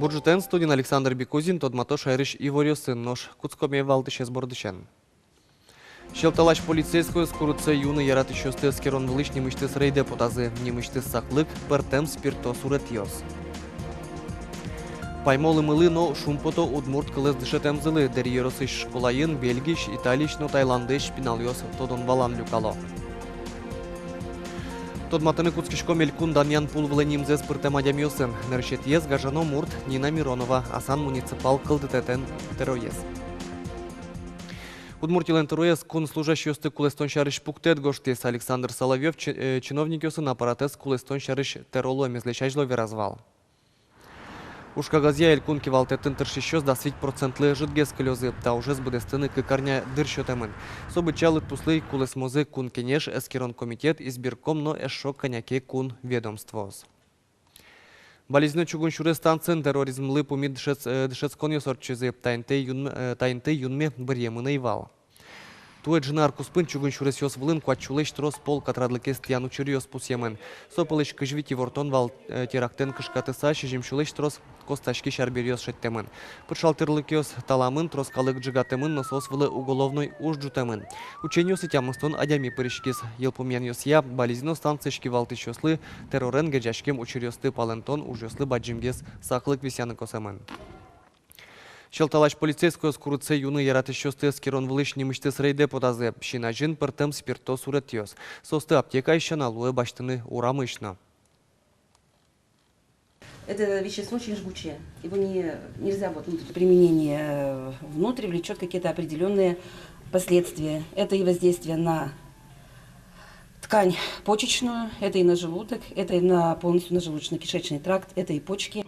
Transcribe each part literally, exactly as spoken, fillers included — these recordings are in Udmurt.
Бур ӝытэн! Студиын Александр Бекузин. Тодмато шаерысь иворъёсын. Нош кутскомы валтӥсез бордысен. Сьӧлталась полицейскойёс курытсэ юны яратӥсьёсты эскерон вылысь нимысьтыз рейдэ потазы. Нимысьтыз саклык — пӧртэм спирто суретъёс. Паймо лымылы но шумпото удмурт кылэз дышетэмзылы. Дэри ёросысь школаын Бельгиысь, Италиысь но Таиландысь пиналъёс тодон-валан люкало. Тодматыны кутскиськом элькун данъян пул вылэ нимзэс пыртэм адямиосын. Нырысетӥез — гажано мурт Нина Миронова, Асан муниципал кылдытэтэн тӧроез. Удмуртилэн тӧроез кун служащийёсты кулэстон сярысь пуктэт гожтӥз. Александр Соловьёв чи-, э, чиновникъёсын аппаратэз кулэстон сярысь тӧро луэмезлэсь азьло вераз вал. Уж кагазъя элькун кивалтэтын тыршисьёс дас вить процентлы ӧжытгес кылёзы. Та ужез быдэстыны кык арня дыр сётэмын. Со быдӟа лыдпуслы кулэсмозы Кун Кенеш, эскерон комитет, избирком но эшшо кӧня ке кун ведомствоос. Балезино чугун сюрес станциын терроризмлы пумит дышетс-, э, дышетсконъёс ортчизы. Та интые юнме, э, та интые юнме быръемын ӧй вал. Туэ ӝыны ар куспын чугун сюресъёс вылын куать сюлэсь трос пол катрадлыкез тӥян учыръёс пусъемын. Со пӧлысь кызь вить ивортон вал, э, терактэн кышкатыса, сизьым сюлэсь трос костаськись арбериос шедьтэмын. Пыӵал тӥрлыкъёс таламын, трос калык ӝегатэмын, но соос вылэ уголовной уж ӝутэмын. Учениосы тямыстон адями пыриськиз. Йылпумъянъёсъя, Балезино станциысь кивалтӥсьёслы террорен герӟаськем учыръёсты палэнтон ужъёслы бадӟымгес саклык висъяны косэмын. Сьӧлталась полицейскойёс курытсэ юны яратӥсьёсты эскерон вылысь нимысьтыз рейдэ потазы. Син азьын пӧртэм спирто суретъёс. Соосты аптекаысь сяна луэ басьтыны урамысь но. Это вещество очень жгучее. Его не, нельзя вот внутрь. Применение, э, внутрь влечёт какие-то определённые последствия. Это и воздействие на ткань почечную, это и на желудок, это и на, полностью на желудочно-кишечный тракт, это и почки.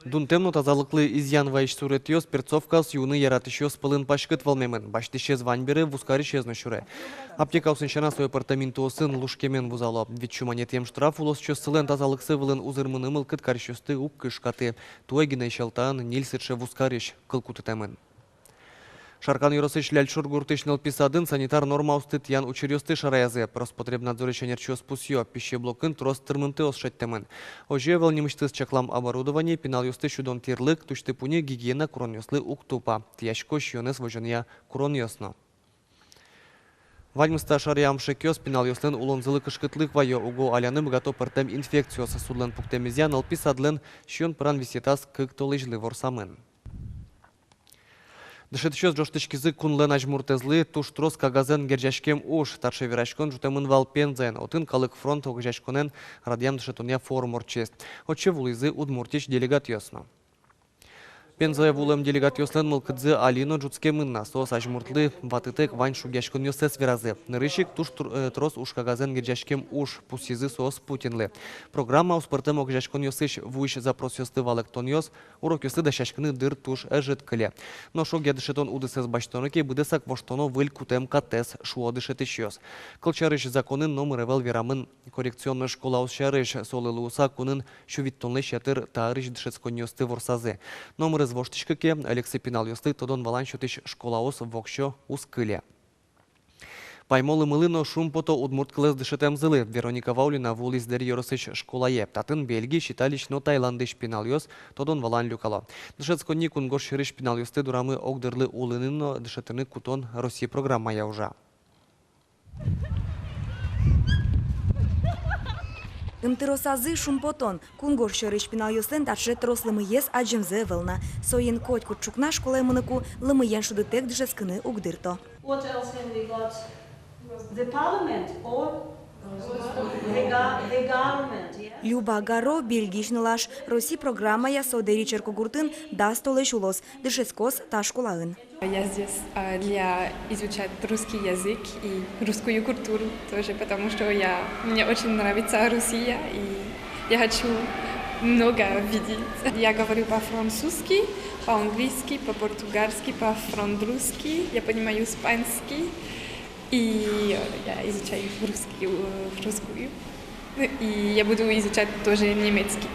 Дунтэм но тазалыклы изъян вайись суретъёс, перцовкаос юны яратӥсьёс пӧлын паськыт вӧлмемын. Басьтӥсез вань бере, вузкарисез но сюре. Аптекаосын сяна, сое пӧртэм интыосын лушкемен вузало. Вить сю манетъем штраф улосчиослэн тазалыксы вылын узырмыны мылкыд карисьёсты уг кышкаты. Туэ гинэ Сьӧлтаын ньыль сыӵе вузкарись кыл кутытэмын. Шаркан ёросысь Ляльшур гуртысь нылпи садын санитар нормаосты тӥян учыръёсты шараязы. Роспотребнадзорысь ӧнерчиос пусъё: пищеблокын трос тырмымтэос шедьтэмын. Озьы ӧвӧл нимысьтыз чаклам оборудование, пиналъёсты сюдон тӥрлык, тусьты-пуньы гигиена куронъёслы уг тупа. Тӥясько сиёнэз возёнъя куронъёс но. Ваньмыз та шараям шекъёс пиналъёслэн улонзылы кышкытлык вайо, уго аляны быгато пӧртэм инфекциос. Судлэн пуктэмезъя, нылпи садлэн сиён пыран висъетаз кык толэзьлы ворсамын. Дышетӥсьёс ӝожтӥськизы кунлэн азьмуртэзлы туж трос кагазэн герӟаськем уж. Таӵе вераськон ӝутэмын вал Пензаын. Отын «Калык фронт» огазеяськонэн радъям-дышетонъя форум ортчиз. Отчы вуылӥзы Удмуртиысь делегатъёс но. Пензае вуылэм делегатъёслэн мылкыдзы али но ӝутскемын на. Соос азьмуртлы ватытэк вань шугъяськонъёссэс веразы. Нырысь ик туж тр-, э, трос уж кагазэн герӟаськем уж, пусйизы соос Путинлы. Программаос пӧртэм огазеяськонъёсысь вуись запросъёсты валэктонъёс, урокъёслы дасяськыны дыр туж ӧжыт кыле. Нош огъя дышетон удысэз басьтоно ке, быдэсак воштоно выль кутэм катэз, шуо дышетӥсьёс. Кылсярысь, законын номыр ӧвӧл верамын коррекционной школаос сярысь. Солы луыса, кунын сю витьтонлэсь ятыр та ӧрысь дышетсконниосты ворсазы. Номырыз воштӥське ке, ӧлексы пиналъёслы тодон-валан сётӥсь школаос воксё уз кыле. Паймо лымылы но шумпото удмурт кылэз дышетэмзылы. Вероника Ваулина вуылӥз Дэри ёросысь школае. Татын Бельгиысь, Италиысь но Таиландысь пиналъёс тодон-валан люкало. Дышетсконни кунгож сьӧрысь пиналъёсты дорамы огдырлы улыны но дышетыны кутон Россия программая ужа. Ымтыросазы шумпотон. Кунгож сьӧрысь пиналъёслэн таӵе трос лымыез адӟемзы ӧвӧл на. Соин котькуд ӵукна школае мыныку лымыен шудытэк дышетскыны уг дырто. What else have we got? The parliament or the go-, the government, yeah? Люба Гаро, Бельгиысь нылаш, Россия программая. Со Дэри черкогуртын дас толэзь улоз, дышетскоз та школаын. Я здесь, а, для изучать русский язык и русскую культуру тоже, потому что я, мне очень нравится Россия, и я хочу много видеть. Я говорю по-французски, по-английски, по-португальски, по-французски, я понимаю испанский, и, э, я изучаю русский, э, русскую, и я буду изучать тоже немецкий.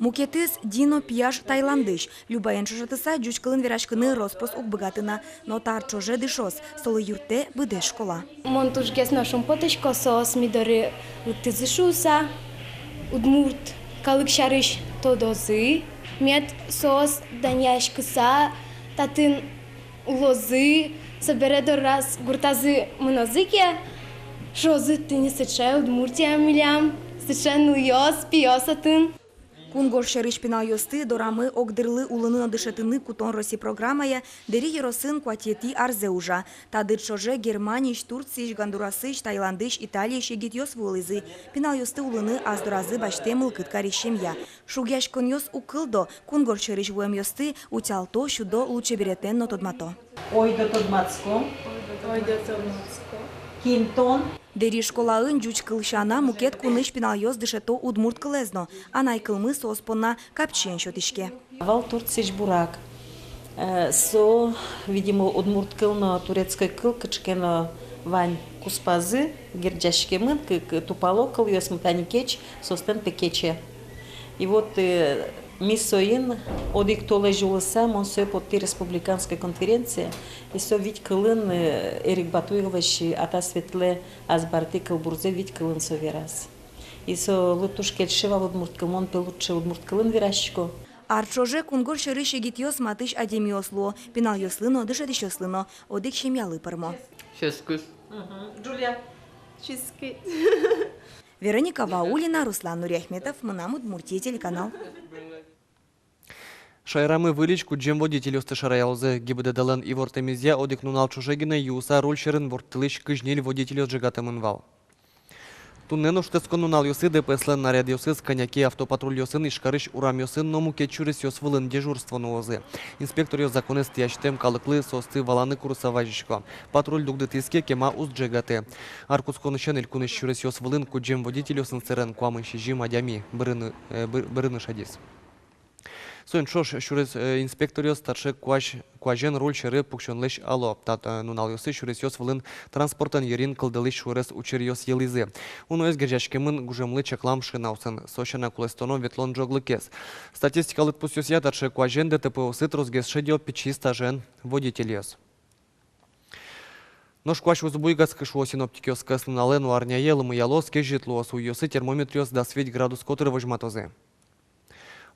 Мукетыз Дино пияш Таиландысь. Любаен ӵошатыса, ӟуч кылын вераськыны рос-прос уг быгаты на, но та ар ӵоже дышоз, солы юрттэ быдэс школа. Мон тужгес но шумпотӥсько, соос ми доры лыктӥзы шуыса. Удмурт калык сярысь тодозы, мед соос данъяськыса татын улозы, собере дораз гуртазы мынозы ке, шуозы: тӥни сыӵе Удмуртия милям, сыӵе нылъёс, пиос отын. Кунгож сьӧрысь пиналъёсты дорамы огдырлы улыны но дышетыны кутон Россиысь программая Дэри ёросын куатетӥ арзэ ужа. Та дыр ӵоже Германиысь, Турциысь, Гондурасысь, Таиландысь, Италиысь егитъёс вуылӥзы. Пиналъёсты улыны ас доразы басьтэ мылкыд карись семья. Шугъяськонъёс уг кылдо, кунгож сьӧрысь вуэмъёсты утялто, сюдо, лулчеберетэн но тодмато. Ойдо тодматско. Ойдо тодматско. Кин тон? Дэри школаын ӟуч кыл сяна мукет кунысь пиналъёс дышето удмурт кылэз но. Анай кылмы соос понна капчиен сётӥське. Вал Турциысь бурак. Э, со, видимо, удмурт кыл но турецкой кыл кыӵе ке но вань куспазы герӟаськемын, кык тупало кылъёсмы, тани кеч, состэн пе кече. И вот, э, ми соин одӥг толэзь улыса, мон сое поттӥ республиканской конференцие, и со вить кылын, э, Эрик Батуевлэсь «Атас ветлэ, ас бартӥ» кылбурзэ вить кылын со вераз. И солы туж кельше вал удмурт кыл, мон пе лучше удмурт кылын верасько. Ар ӵоже кунгож сьӧрысь егитъёс матысь адямиос луо, пиналъёслы но, дышетӥсьёслы но, одӥг семьялы пӧрмо. Ческыт. Мгм. Джулия. Ческыт. Вероника Ваулина, Руслан Нуриахметов, «Мынам Удмуртие» телеканал. Шаерамы выльысь кудӟем водительёсты шараялозы. ГИБДД-лэн ивортэмезъя, одӥг нунал ӵоже гинэ юыса руль сьӧрын ворттылӥсь кызь ньыль водительёс ӝегатэмын вал. Туннэ но шутэтскон нуналъёсы ДПС-лэн нарядъёсыз кӧня ке автопатрульёсын Ижкарысь урамъёсын но мукет сюресъёс вылын дежурство нуозы. Инспекторъёс законэз тӥясьтэм калыклы соосты валаны курыса вазисько. Патруль дугдытӥз ке, кема уз ӝегаты. Ар кутсконысен элькунысь сюресъёс вылын кудӟем водительёсын сэрен куамын сизьым адями бырыны, э, быр-, бырыны шедиз. Соин ӵош сюрес, э, инспекторъёс таӵе куазь-, куазен руль сьӧры пуксёнлэсь ало. Та, э, нуналъёсы сюресъёс вылын транспортэн йырин кылдылӥсь шуэрес учыръёс йылӥзы. Уноез герӟаськемын гужемлы чаклам шинаосын. Со сяна кулэстоно ветлон ӝоглыкез. Статистика лыдпусъёсъя, таӵе куазен ДТП-осы тросгес шедё пичи стажен водительёс. Нош куазь уз буйгатскы, шуо синоптикъёс. Кӧснуналэ но арняе лымыялоз, кезьыт луоз, уйёсы термометръёс дас вить градус котыр возьматозы.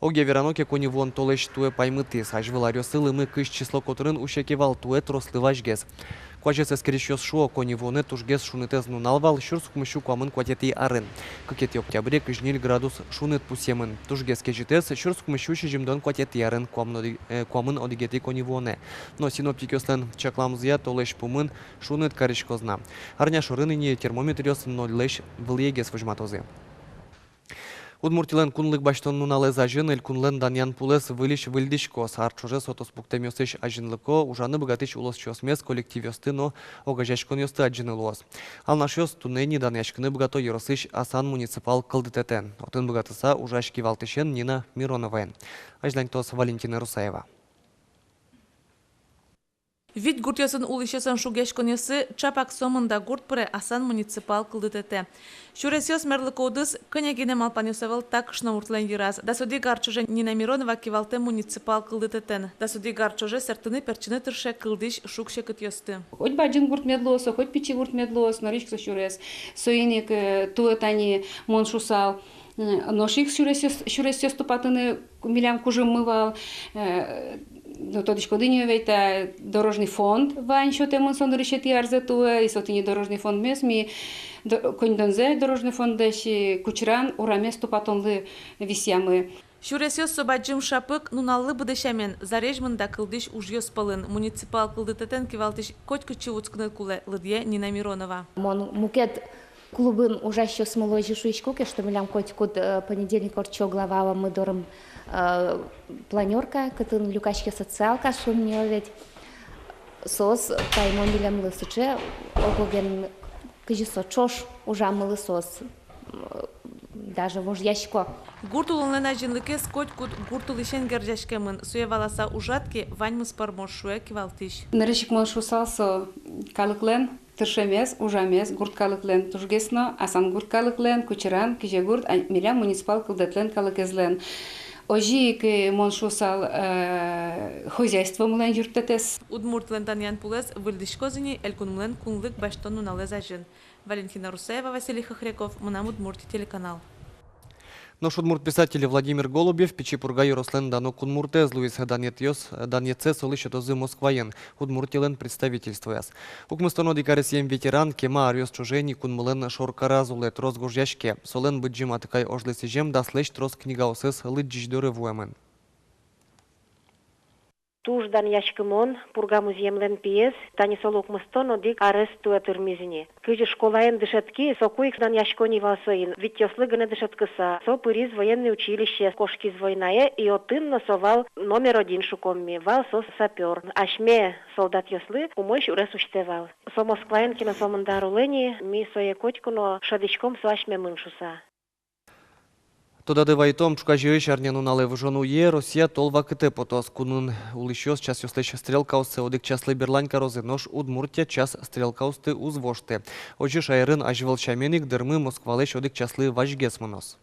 Огъя верано ке, коньывуон толэзь туэ паймытӥз. Азьвыл аръёсы лымы кызь число котырын усе ке вал, туэ трослы вазьгес. Куазез эскерисьёс шуо, коньывуонэ тужгес шунытэз нунал вал сюрс укмыссю куамын куатетӥ арын. Кыкетӥ октябре кызь ньыль градус шуныт пусъемын. Тужгес кезьытэз сюрс укмыссю сизьымдон куатетӥ арын, куамын одӥ-, э, куамын одӥгетӥ коньывуонэ. Но синоптикъёслэн чакламзыя, толэзь пумын шуныт кариськоз на. Арня шорын ини термометръёс нольлэсь вылӥегес возьматозы. Удмуртилэн кунлык басьтон нуналэз азьын элькунлэн данъян пулэз выльысь выльдӥськоз. Ар ӵоже со туспуктэмъёсысь азинлыко ужаны быгатӥсь улосчиосмес, коллективъёсты но огазеяськонъёсты адӟыны луоз. Алнашъёс туннэ ини данъяськыны быгато ёросысь Асан муниципал кылдытэтэн. Отын быгатыса ужась кивалтӥсен Нина Мироноваен. Азьланьтоз Валентина Русаева. Вить гуртъёсын улӥсьёслэн шугъяськонъёссы ӵапак сомында гурт пыре Асан муниципал кылдытэтэ. Сюресъёс мерлыко удыс кӧня гинэ малпанъёс ӧвӧл та кышномуртлэн йыраз. Дас одӥг ар ӵоже Нина Миронова кивалтэ муниципал кылдытэтэн. Дас одӥг ар ӵоже сэрттыны-пертчыны тырше кылдӥсь шуг-секытъёсты. Хоть бадӟым гурт мед луоз со, хоть пичи гурт мед луоз, нырысь ик со сюрес. Соин ик, э, туэ тани мон шусал, э, нош ик сюресъёс, сюресъёс тупатыны милям кужыммы вал, э, но тодӥськоды ини ведь, та дорожный фонд вань сётэмын, со нырысетӥ арзэ туэ, и со тӥни дорожный фондмес ми до-, коньдонзэ дорожный фондлэсь, э, Кучыран урамез тупатонлы висъямы. Сюресъёс со бадӟым шапык нуналлы быдэ сямен, зарезь мында кылдӥсь ужъёс пӧлын. Муниципал кылдытэтэн кивалтӥсь котькытчы вутскыны кулэ, лыдъя Нина Миронова. Мон мукет клубын ужасьёсмылы озьы шуисько ке, что милям котькуд, э, понедельник ортчо главамы дорын, э, планёрка, кытын люкаське социалка, шуом ни ведь. Соос паймо милемлы сыӵе ог-оген, кызьы со ӵош ужамылы соос, м, даже вожъясько. Гурт улонлэн азинлыкез котькуд гурт улӥсен герӟаськемын. Сое валаса ужад ке, ваньмыз пӧрмоз, шуэ кивалтӥсь. Нырысь ик мон шусал, со калыклэн тыршемез, ужамез, гурт калыклэн тужгес но, Асан гурт калыклэн, Кучыран, Кизегурт, а, милям муниципал кылдытэтлэн калыкезлэн. Озьы ик, э, мон шусал, э, хозяйствомылэн юрттэтэз. Удмуртилэн данъян пулэз выльдӥськоз ини элькунмылэн кунлык басьтон нуналэз азьын. Валентина Русаева, Василий Хохряков, «Мынам Удмуртие» телеканал. Нош удмурт писатель Владимир Голубев Пичи Пурга ёрослэн дано кунмуртэз луиз. Данъетъёс, данъетсэ солы сётозы Москваын, Удмуртилэн представительствояз. Укмыстон одӥг аресъем ветеран кема аръёс ӵоже ини кунмылэн шоркараз улэ, трос гожъяське. Солэн Быдӟым Атыкай ожлы сӥзем даслэсь трос книгаосыз лыдӟись доры вуэмын. Туж данъяськымон, Пурга музъемлэн пиез, тани солы укмыстон одӥг арес туэ тырмиз ини. Кызьы школаын дышетски, соку ик данъясько ни вал соин, витьёслы гинэ дышетскыса. Со пыриз военный училищее, кошкиз войнае, и отын но со вал номер один, шуком ми, вал со сапёр. Асьме солдатъёслы умой сюрес усьтэ вал. Со Москваын ке но со мында ар улэ ни, ми сое котьку но шӧдӥськом со асьмемын шуса. Тодады вайытом, ӵуказеысь арнянуналэ выжон уе Россия тол вакытэ потоз. Кунын улӥсьёс часъёслэсь стрелкаоссэ одӥг часлы берлань карозы, нош Удмуртия час стрелкаосты уз вошты. Озьы шаерын азьвыл сямен ик дырмы Москвалэсь одӥг часлы вазьгес мыноз.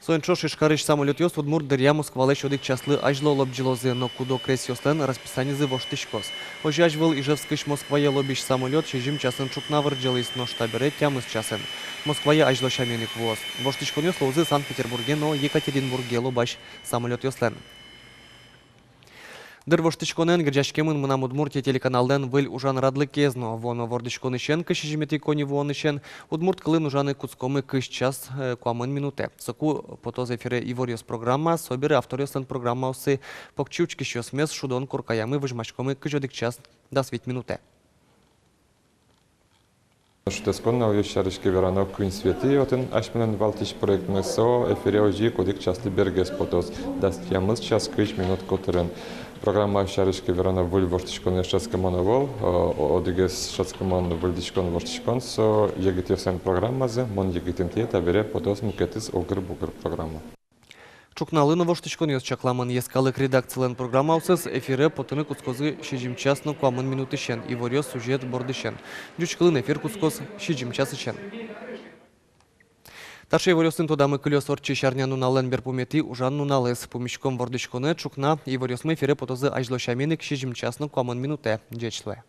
Соин ӵош Ижкарысь самолётъёс удмурт дыръя Москвалэсь одӥг часлы азьло лобӟылозы, но куд-ог рейсъёслэн расписанизы воштӥськоз. Озьы азьвыл Ижевскысь Москвае лобӥсь самолёт сизьым часын ӵукна вырӟылӥз, нош табере тямыс часын. Москвае азьло сямен ик вуоз. Воштӥськонъёс луозы Санкт-Петербурге но Екатеринбурге лобась самолётъёслэн. Дыр воштӥськонэн герӟаськемын «Мынам Удмуртие» телеканаллэн выль ужан радлыкез но. Вуоно вордӥськонысен, кызь сизьыметӥ коньывуонысен, удмурт кылын ужаны кутскомы кызь час, э, куамын минутэ. Соку потоз эфире «Иворъёс» программа, собере авторъёслэн программаоссы. Покчи учкисьёсмес шудон коркаямы возьмаськомы кызь одӥг час дас вить минутэ. Шутэтскон нуналъёс сярысь ке верано, куинь светӥ отын асьмелэн валтӥсь проектмы, со эфире озьы ик одӥг часлы бергес потоз, дас тямыс час кызь минут котырын. Программаос сярысь ке верано, выль воштӥськонъёс шӧдскымон ӧвӧл, о, о, одӥгез шӧдскымон, выльдӥськон воштӥськон, со егитъёслэн программазы «Мон егит интые», табере потоз мукетыз «Огыр-бугыр» программа. Ӵукналы но воштӥськонъёс чакламын. Йӧскалык редакцилэн программаосыз эфире потыны кутскозы сизьым час но куамын минутысен, иворъёс сюжет бордысен. Ӟуч кылын эфир кутскоз сизьым часысен. Таӵе иворъёсын тодамы кылёз ортчись арнянуналлэн берпуметӥ ужан нуналыз. Пумиськом вордӥськонэ ӵукна. Иворъёсмы эфире потозы азьло сямен ик сизьым час но куамын минутэ. Ӟеч луэ.